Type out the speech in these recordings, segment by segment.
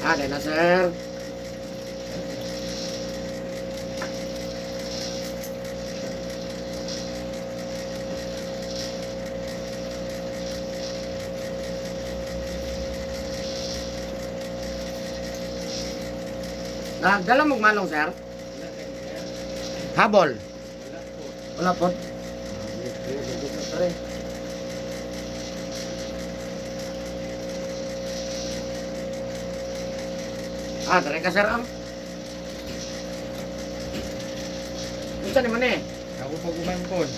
Ah, dahil na, sir. Nagdala mong manong, sir? Habol. Wala po. Ah, tara ka, sir. Ang. Unsa ni man eh? Ako pag umangkon.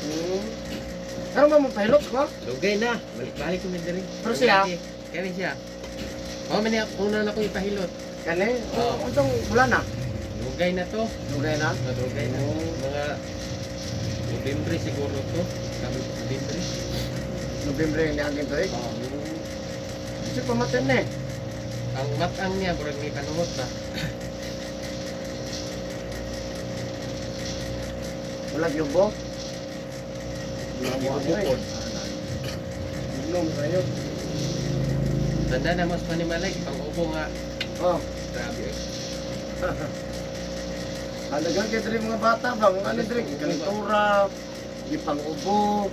Karon ba mo pahilot ko? Lugay na. Balik-balik ko na diri. Pero siya? Kani siya. Oh, man una na ko ipahilot. Kani? Oo. Oh, unsang bulan na? Lugay na to. Dugay na. Lugay na. Oh. Mga November siguro to. Kami November. Nobyembre ni agin to eh. Oh. Kasi pamatin na eh. Ang matang niya murag may panuot ba. Wala yubo. Yubo po. Inom kayo. Tanda na mas panimalay pang-ubo nga. Oh. Grabe eh. Halagang kay diri mga bata ba? Mga ano diri kalintura, gipang ubo.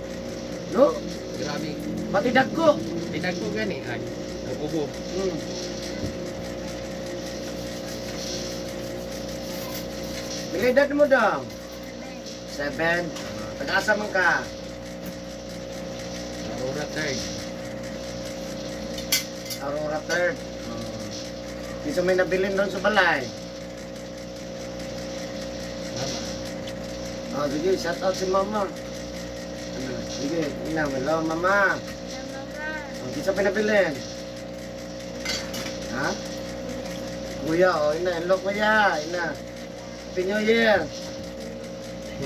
No? Grabe. Pati dagko. Pitag ko gani ay. Ang ubo. Pila edad mo daw? 7. Taga-asa man ka? Aurora third. Aurora third. Oh. Di sa may nabilin doon sa balay. Mama. Oh, sige, shout out si mama. Ano, sige, ina, hello mama. Oh, di sa pinabilin. Ha? Kuya, oh, ina, hello kuya, ina. Happy New Year.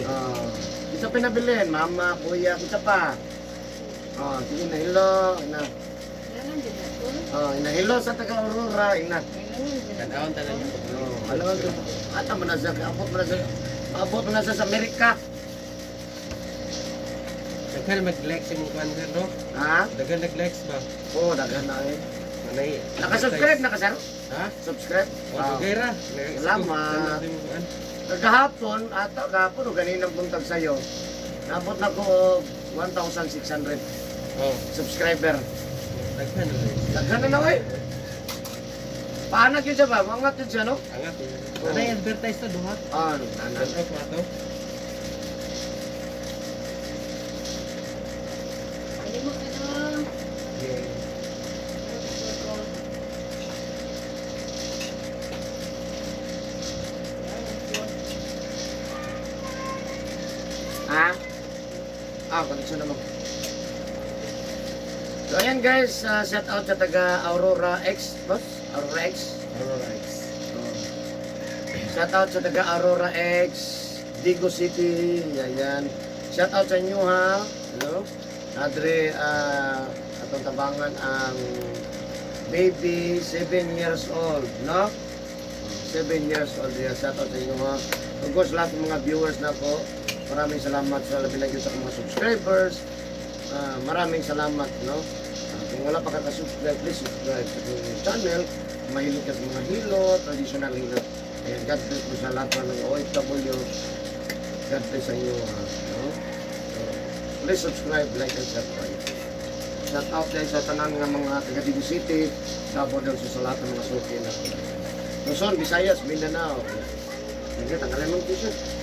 Oh, di sa pinabilin, mama, kuya, kita pa. Oh, sige na, hello, ina. Oh, ina, hello sa taga Aurora, ina. Tanawon tanan niya. Oh, alam mo, ata man na siya, abot man na siya, abot man na siya sa Amerika. Daghan mag-like sa mong kuan sir, no? Ha? Daghan nag-likes ba? Oh, daghan na eh. Manay. Naka-subscribe na ka, sir? Ha? Subscribe? O, Ah. dugay ra. Salamat. Kagahapon, ata kahapon o ganinang buntag sa'yo, naabot na ko og 1,600 Oh, subscriber. daghan na rin. Daghan na na, oy! Paanag yun siya ba? Mangat yun siya, no? Angat eh. Oo. Anay advertise to duha. Ah, ano, ano. Shout out mo ato. Yeah. Ha? Ah, connection naman. So, ayan guys, shout out sa taga Aurora X, boss? Aurora X? Aurora X. Shout out sa taga Aurora X, Digo City, ayan. Shout out sa inyo ha. Hello. Adre, atong tabangan ang baby 7 years old, no? 7 years old. Yeah, shout out sa inyo ha. Of course, lahat ng mga viewers na po, maraming salamat sa labi na sa mga subscribers. Ah, maraming salamat, no? Ah, kung wala pa ka-subscribe, please subscribe sa aking channel. Mahilig ka sa mga hilo, traditional hilo. Ayan, God bless po sa lahat ng mga OFW. God bless sa inyo, ha? No? So, please subscribe, like, and subscribe. Shout out din sa tanan nga mga taga Digo City, Davao del Sur, sa lahat ng mga suki na. Luzon, Visayas, Mindanao. Sige, tanggalin mo ang t-shirt.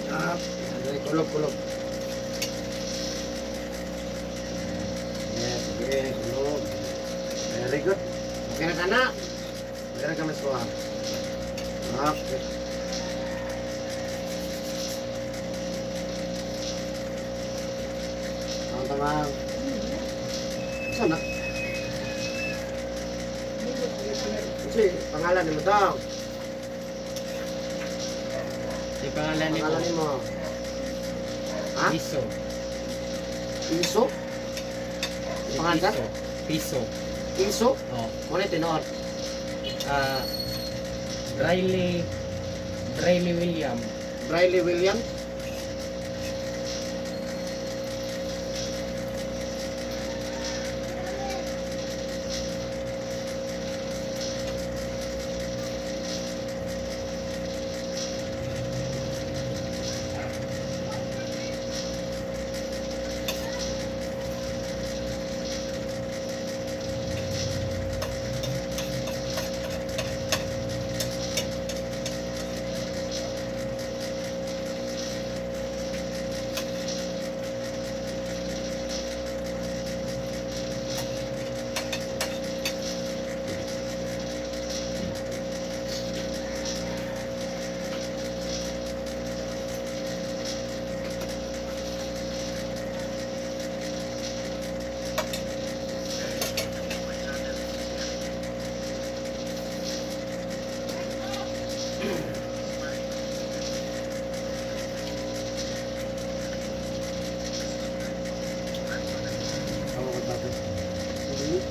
Ah, kulog, kulog. Yes, sige, kulog. Very good. Okay na ka na. Okay na kami suha. Okay. Tama, tama. Saan na? Kasi, pangalan ni mo daw. Si pangalan ni Pangalan ni mo. Ha? Piso. Iso? Si Pangalan ka? Piso. Piso. Iso? Oh. Muna tinuod. Ah, Briley Briley William. Briley Williams?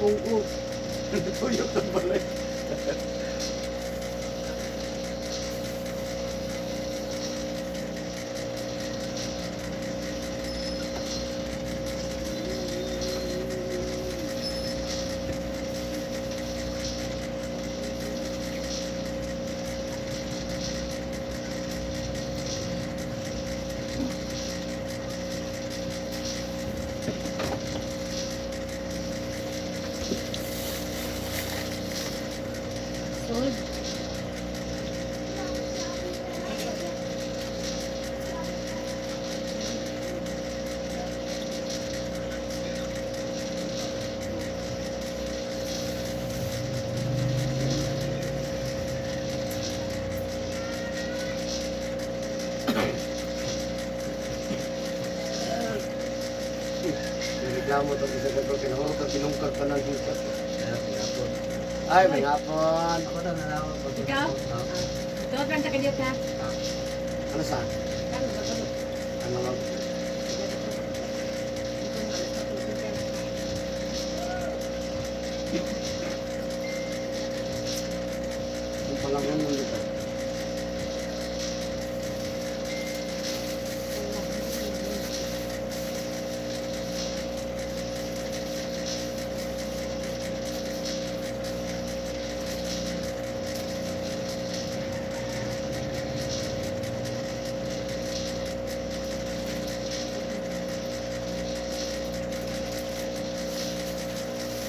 Kungko. Tuyok ng balay. Sold. Reklamo itong isa ka ko, kinahurot ang tinungkag pa ng hikat. Hapon. Ay, may hapon. Ako na nalaman pag Ikaw? Tuwag lang sa kanyot ha. Ano sa? Ano ba ba? Ano ba? Yung palangon mo dito.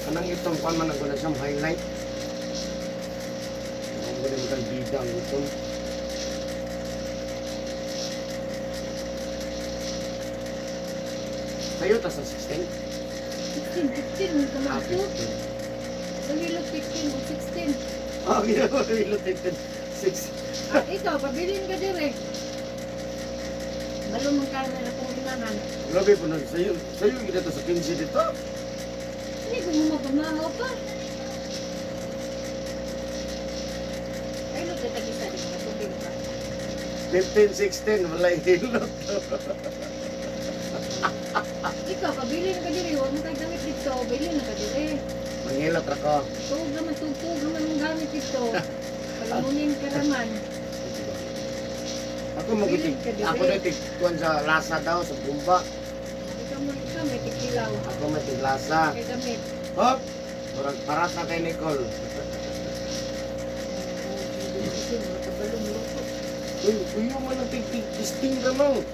Anong itong kwan man ang guna siyang highlight? Ang guna mo kang bida ang itong. Sa'yo, tas sa 16? 16, 15, Ah, ka 15. Pagilot 15 o 16. Ah, ginawa ko yung 15. 6. Ah, ikaw, pabilin ka dire. Balon mong kaya na kung inahan. Grabe po nun. Sa'yo, sa'yo gina to sa 15 dito. Hindi ko mo mapamahaw pa. Ay, lo, tatagisa din ka, tubig pa. 15, 16, wala hilot. Ikaw, pabilin ka dire. Huwag mo kay gamit dito. Bilin na ka dire. Manghilot ra ko. Tuog naman, tugtog naman ang gamit dito. Palamunin ka naman. Ako magutig. Bilin ka dire. Ako na tigkuan sa lasa daw, sa bumba. Ikaw mo, ikaw may tikilaw. Ako may tiglasa. Kay gamit. Hop! Murag parat na kay Nicole. Uy, uyo man ang tig-tig-tisting ka mo.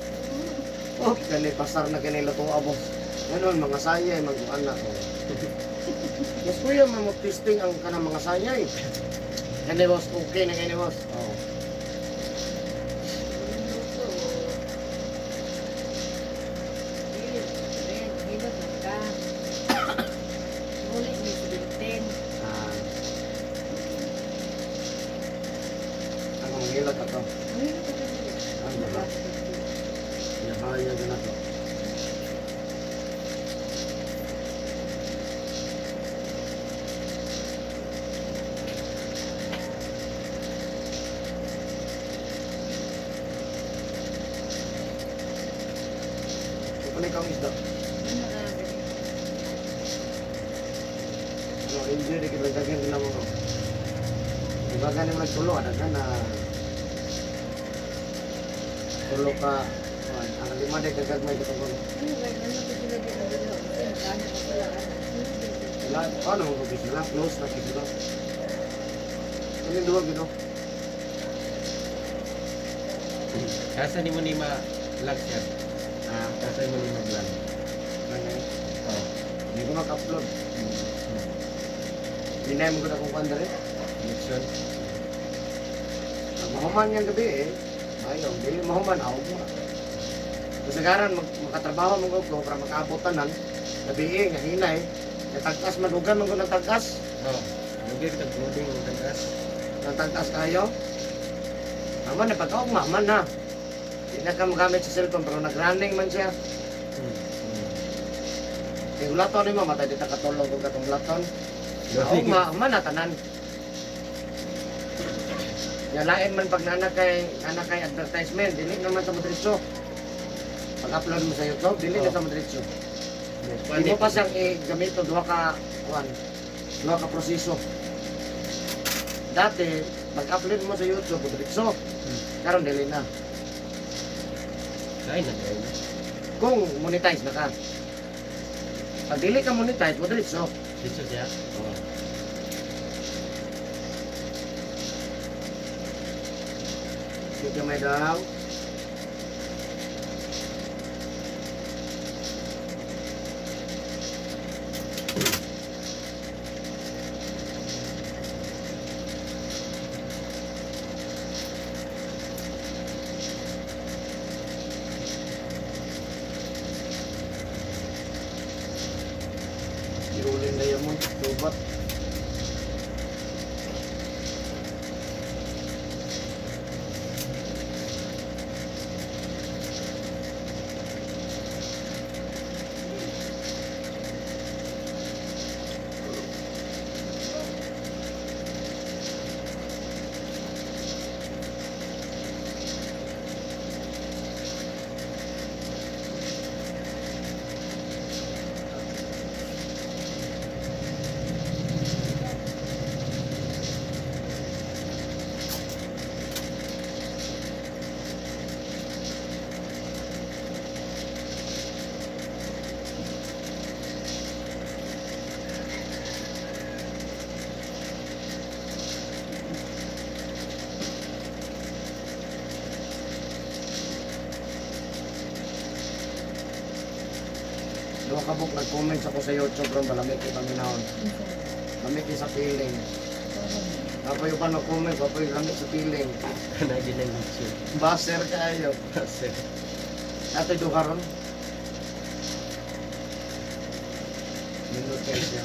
Oh, kani pasar na kani luto abos. Ganon, mga sayay, mag-uan na ko. Mas kuya, mamag-testing ang kanang mga sayay. Kani boss, okay na kani boss. Oh. Ah. Ako manghilot ako. Ano ba? Nahaya na to. Kukunin ka ang isda. Ano, enjoy na kita daghan na mo. Diba gani mo nagtulo, ada ka na tulo ka, ang lima day kagagmay ka tungkol. Wala, ano mo kung sila, close na sila. Ano yung duwag yun, oh? Kasa ni mo ni ma-vlog siya. Ah, Kasa mo ni ma-vlog. ano yun? Oh. Hindi ko mag-upload. Hindi na mo ko na kung kwan dali. Connection. Mahuman nga gabi eh. Ayaw, dili mahuman, ako mo. Kasagaran, makatrabaho mo ko para makaabot tanan. Gabi eh, nga hinay. Nga tagtas, madugan man ko ng tagtas. Oh. Lugay kita loading ang tagas. Ng tagtas kayo. Aman na pagkaog, maman na. Di na ka magamit sa cellphone, pero nag-running man siya. Kay ulaton ni mo, matay di ta katulog og katong ulaton. Oo, ma na tanan. Yalain man pag nana kay advertisement, dili naman sa modritso. Pag-upload mo sa YouTube, dili na sa modritso. Di mo pa siyang i-gamit og duha ka kuan. Duha ka proseso. Dati, pag-upload mo sa YouTube, diretso. Karon dili na. Kain na, kain na. Kung monetize na ka. Pag dili ka monetize, mo diretso. Dito siya. Oo. Sige may daw. Iulin na yamon, tubat. Duha ka buk nag-comment ako sa YouTube ron balamit kay paminahon. Lamit kay sa feeling. Apoy pa nag-comment, apoy lamit sa feeling. Kanagi ng YouTube. Baser kayo. Kasi, Ate duha ron. Minute kayo siya.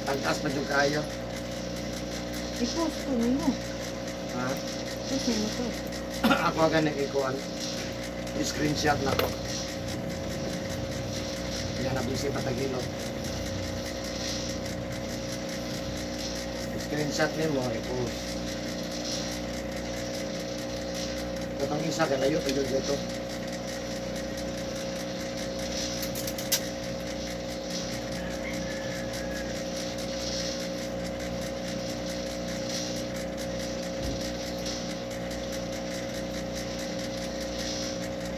Tagtas pa jud kayo. I-post ko nimo. Ha? Post nimo to. Ako agad nag-ikuan. Screenshot na ko. Yan na busy patagilog. Screenshot nimo i-post. Katong isa kay layo pa jud ito.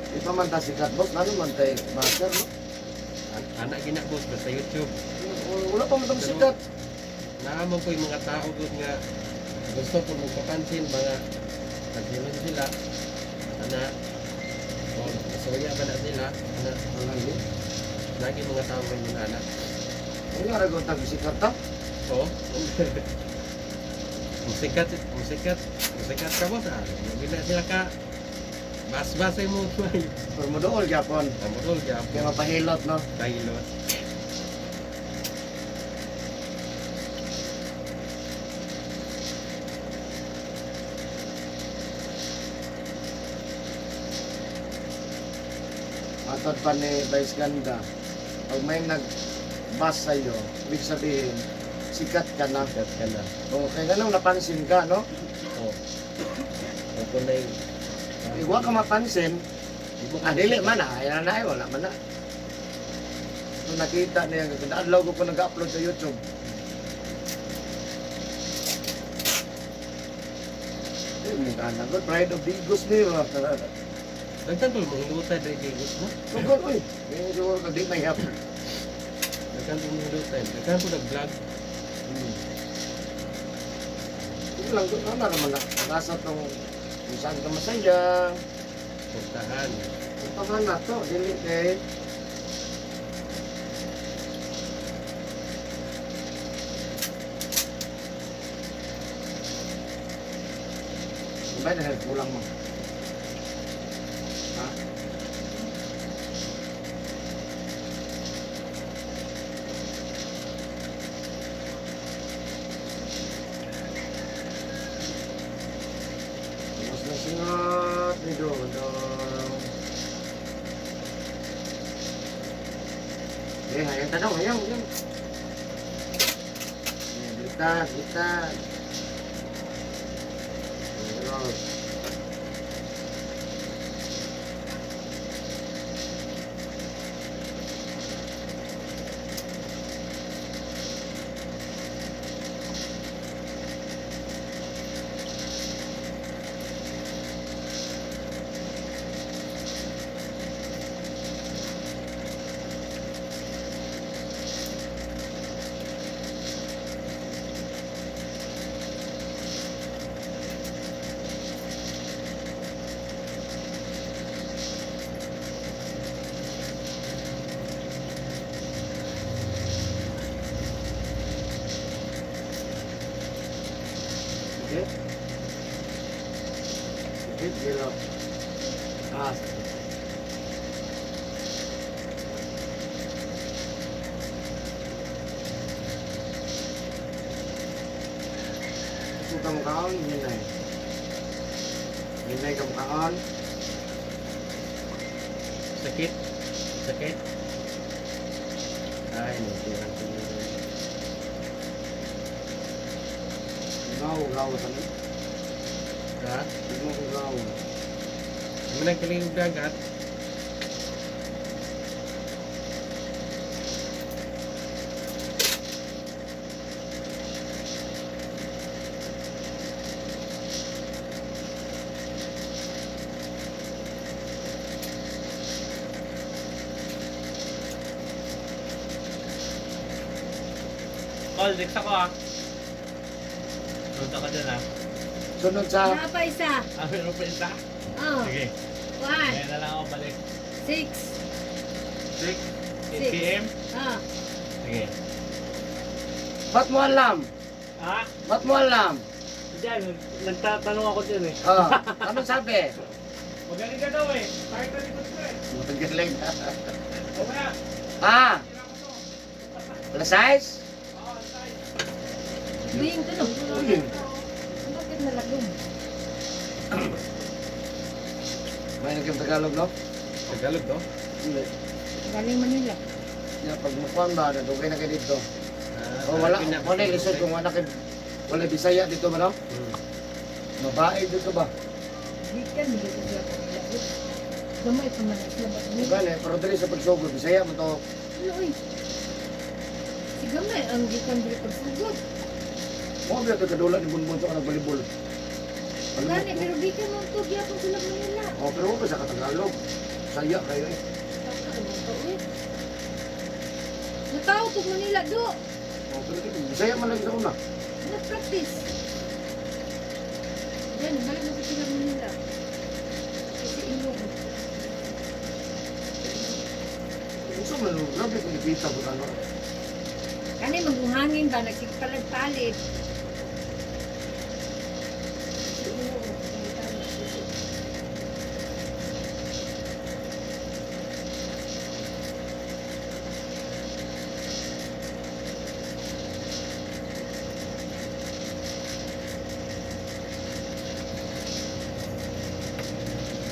Di pa man ta sikat boss, lalo man tay master no. anak gina boss basta YouTube. Wala pa man tong sikat. Naamon ko yung mga tao gud nga gusto ko magpapansin mga tagilon sila. Ana o masuya ba na sila? Ana Wala yun. lagi mga tao ngayon ana. Wala ra gud tag sikat ta. Oo. Musikat, musikat, musikat ka boss ah. Gina sila ka. Bas-basay mo. Pero mo dool gyapon. Amorol Kaya gyapon. mapahilot no. Kahilot. Matod pa ni Vice Ganda, pag may nag-bus sa'yo, ibig sabihin, sikat ka na. Sikat ka na. Okay ka nang napansin ka, no? Oo. Ako na yung... Igwa ka mapansin, Di mo ah, dili man ah, ayan na, ay, wala man na. So nakita niya, kada adlaw ko po nag-upload sa YouTube. Eh, mukha na ko, Pride of Digos niyo. Daghan po mga hilutay dahil digos mo. Sugod, uy. May siguro ka, di may help. Daghan po mga hilutay. Daghan po nag-vlog. Ito lang, doon na naman na. Nasa tong kung saan ka masaya. Puntahan. Ito nga na to, dili kay. Diba na kulang mo? Ha? Mas na singat ni Dodong. Eh, hayang tanong, hayang, hayang. Eh, baliktad, baliktad. Pero, Kilo. Ah, sakit. Gusto ka mukhaon, hinay. Hinay ka mukhaon. Sakit. Sakit. Ay, nagtirang tingin. Gaw, gaw sa ni. Ha? Mo ko gaw. Mo nang kaling dagat. Call, text ako ah. Punta ka dyan ah. Sunod sa Naa pa isa. Ah, meron pa isa? Oh, Sige. one, Ngayon na lang ako balik. six. 6? 8 p.m.? Ah, Sige. Ba't mo alam? Ah? Ba't mo alam? Diyan, nagtatanong ako dyan eh. Ah, anong sabi? Magaling ka daw eh. Kahit na likod ko eh. Magaling. Mamaya, Ah, tira ko to. wala size? Oo, size. Bing, tunog. Uy, Bakit nalagong? May naging Tagalog, no? Tagalog to? Hindi. Galing Manila. Ya, pag mukuan ba, nadugay na kayo dito. Ah, Oh, wala, wala lisod kung wala kay wala Bisaya dito ba, no? Mabae dito ba? Gikan, hindi ko sila Manila. Gamay pa man sila ba Manila. Gani, pero dili sa pagsugod, Bisaya mo to. Ano oy? Si gamay ang gikan dili pagsugod. Mo ba ito kadula ni Bunbun sa kanang volleyball? Ano mo? Gani pero gikan mo to gyapon sila Manila. Oh, pero mo sa Tagalog. Saya kayo eh. Taka mo to oy. Nataw to Manila do. Oh, pero di, Bisaya man lang sa una. Nag-practice. Yan, balik mo sila Manila. Kasi ilog. Unsa man grabe kung ipita ko ano. Kani maguhangin ba nagsigpalag-palit.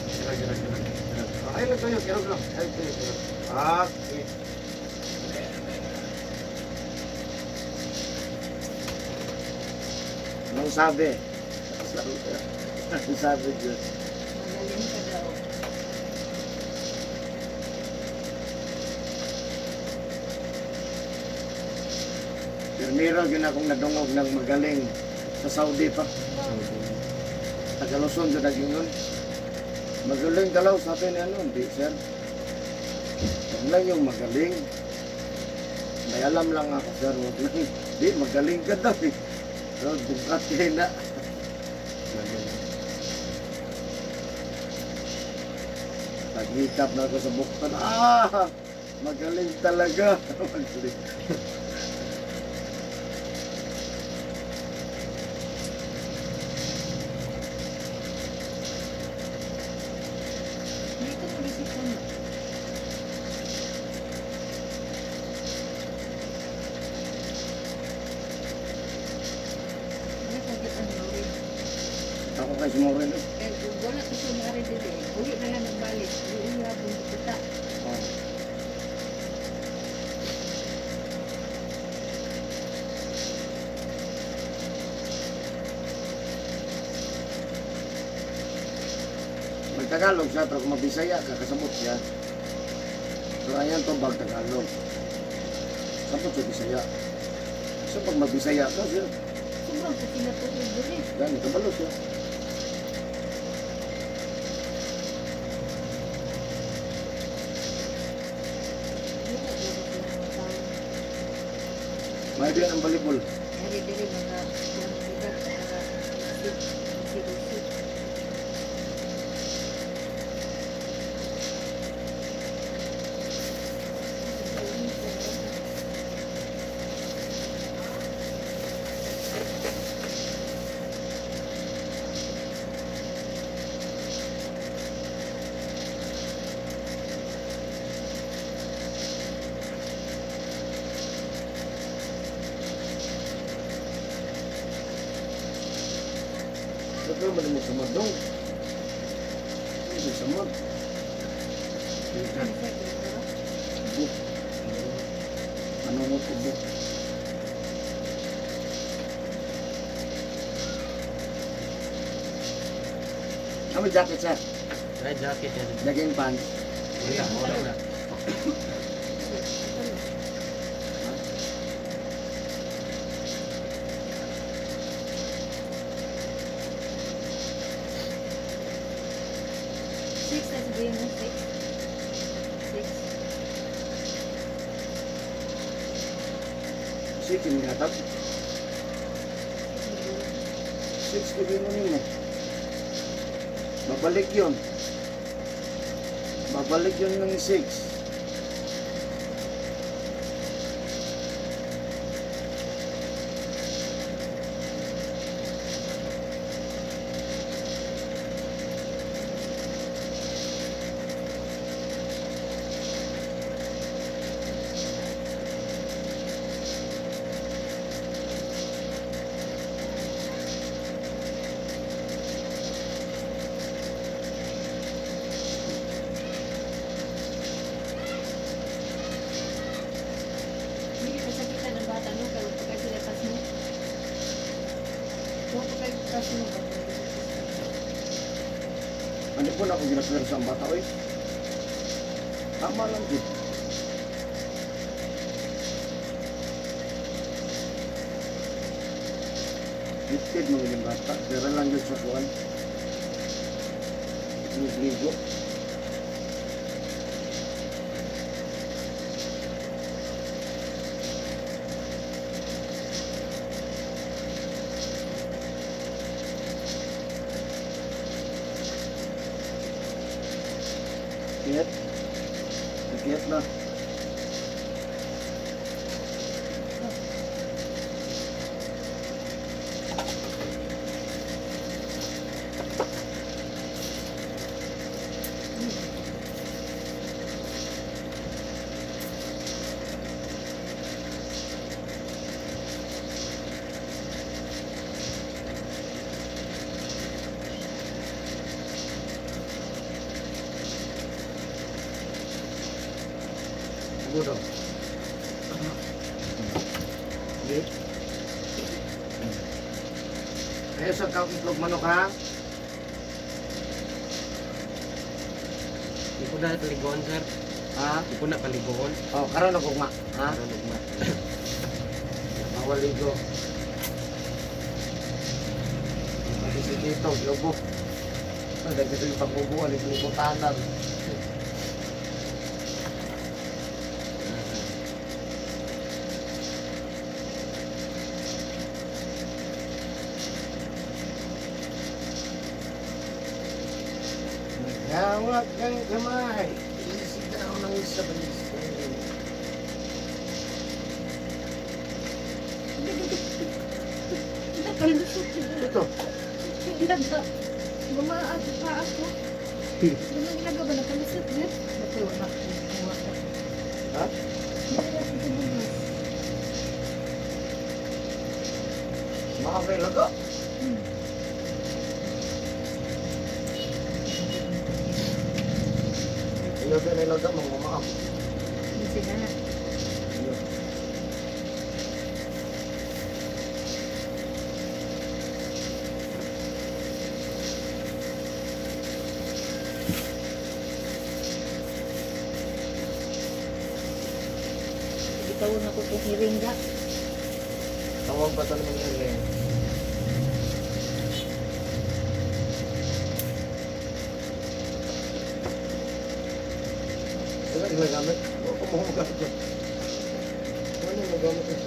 Kira kira kira. Kira. Ay lang tayo, kira lang. Ay tayo, kira. Ah, okay. Anong sabi? Anong sabi Diyos? Magaling ka daw. Pirmiro yun akong nadungog ng magaling sa Saudi pa. Taga Luzon doon naging yun. Magaling ka daw, sabi ni ano, hindi sir. Huwag lang yung magaling. May alam lang ako sir, huwag lang. Hindi, magaling ka daw eh. So, bugkat kayo na. Magaling. Naghikap na ako sa buktan. Ah! Magaling talaga. Magaling. Dito mo bisita mo. Wala ka git ang lori. Ako kay Sumawin. Eh. Eh, kung wala ko siya naari dito eh. Uli na lang nagbalik. Uli na kung kita. Oh. Magtagalog siya, pero kung mabisaya ka, kasabot siya. So ayan to, bag Tagalog. Sabot sa Bisaya. So pag mabisaya ka, siya, Sobrang po sila tuod diri. gani, kabalo siya. Wala ko mga tao. May diyan ang balibol. Diri diri mga mga lugar mga usig usig. man mo samad dong. Ano samad? Ano siya, pero? Ubo. Ano mo ubo? Ano jacket, sir? Ay, jacket yan. Jogging pants. Wala, wala na. 6 na sabihin mo, 6. 6. 6 yung gatag. 6 gawin mo nimo. Babalik yun. Babalik yun ng 6. Hindi ka sakitan ng bata, no? Kaya huwag pa kayo sila pas mo. Huwag pa kayo pas mo ba? Ano po na ako ginapira sa bata, oy? Tama lang din. Gifted mga yung bata. Pero lang yun sa kuwan. Ligo. Kiyat. Kiyat na. Ubo daw. Okay. Ayaw sa kang itlog manok ha. Di ko na paligoon, sir. Ha? Di ko na paligoon. Oh, karon ako ma. Ha? Ano, lugma. Bawal ligo. Pati si Tito, lobo. Dahil kasi yung pagbubuan, iglibutanan. Naghawak ng kamay, isigaw ng sabay-sabay. Nakalusot yun. Ito. Ilaga. Gumaat pa ako. Ganun ilaga ba? Nakalusot yun? Dati wala. Wala. Ha? Hindi na siya tubog. Baka may laga. Ilaga na ilaga, mga umaam. Hindi sila na. Ayun. Bitawon ako itong hiringa. Tawag pa ito naman yung ring. Wala yung nagamit. Huwag ko mo gamit yun. Ano yung nagamit yun?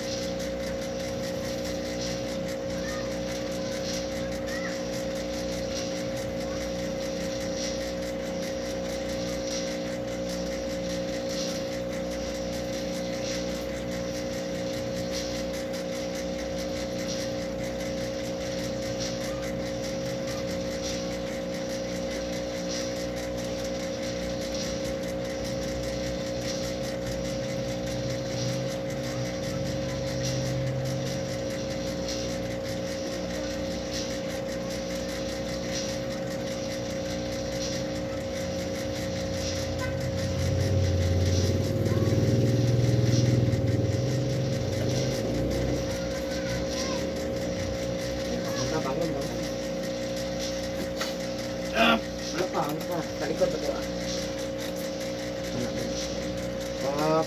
Wala pa, wala pa. Talikod ba ito ah? Wala ba? Pop.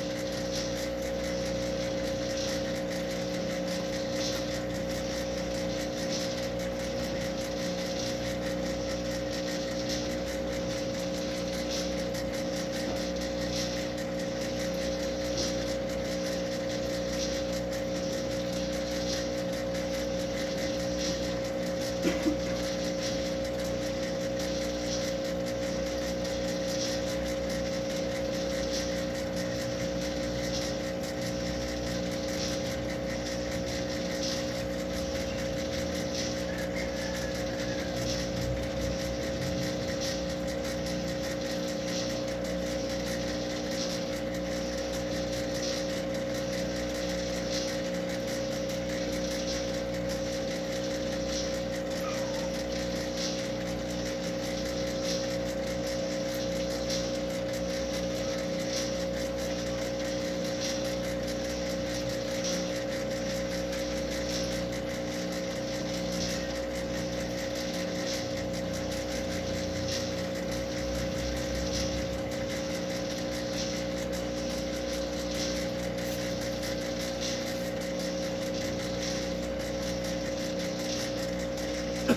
May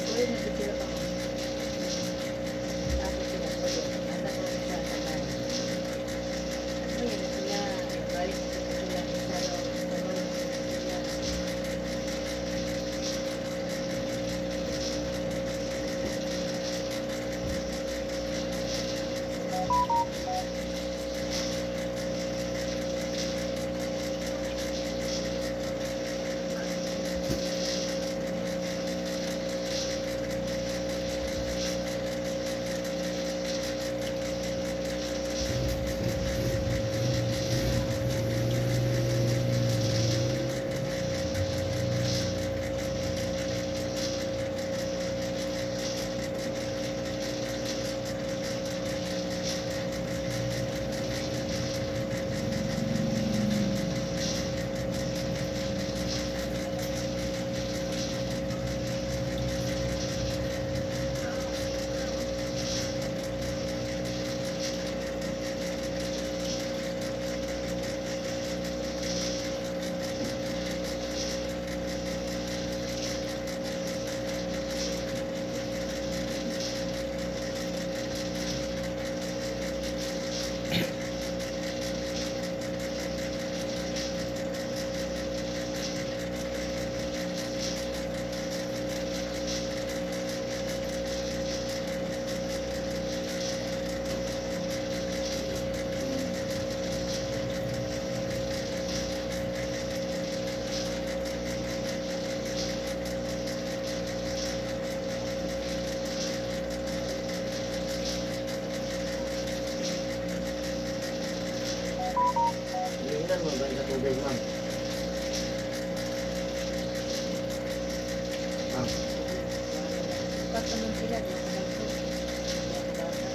kulay na sila pa ako. Tapos sila ko doon. Nasa ko siya sa bahay. Ano yun na sila. Balik na sila. Sa loob. Sa loob na sila. Hinihinan mo ba sa tubig, ma'am? Ma'am, Upat naman sila. Di ako nagpo. Di ako bata.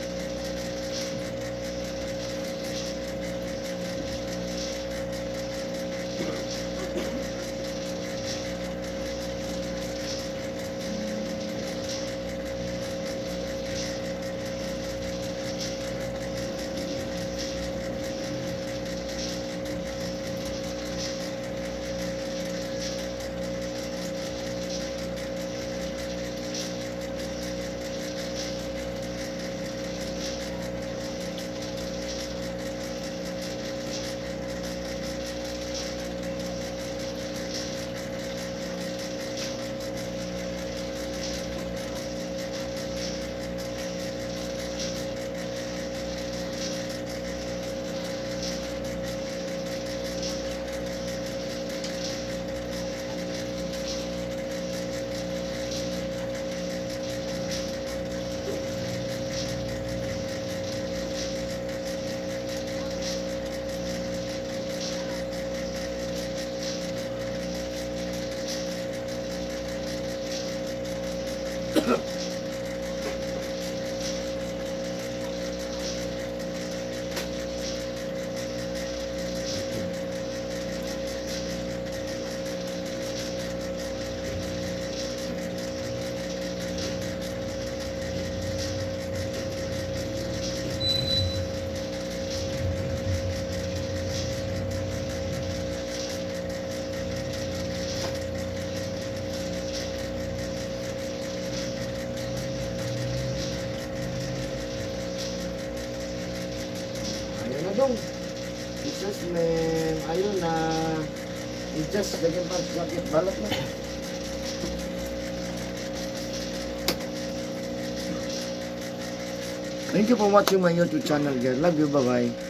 Dong. Jesus name. Ayun na. I-just lagyan pa sa sakit. Balot na. Thank you for watching my YouTube channel, guys. Love you. Bye-bye.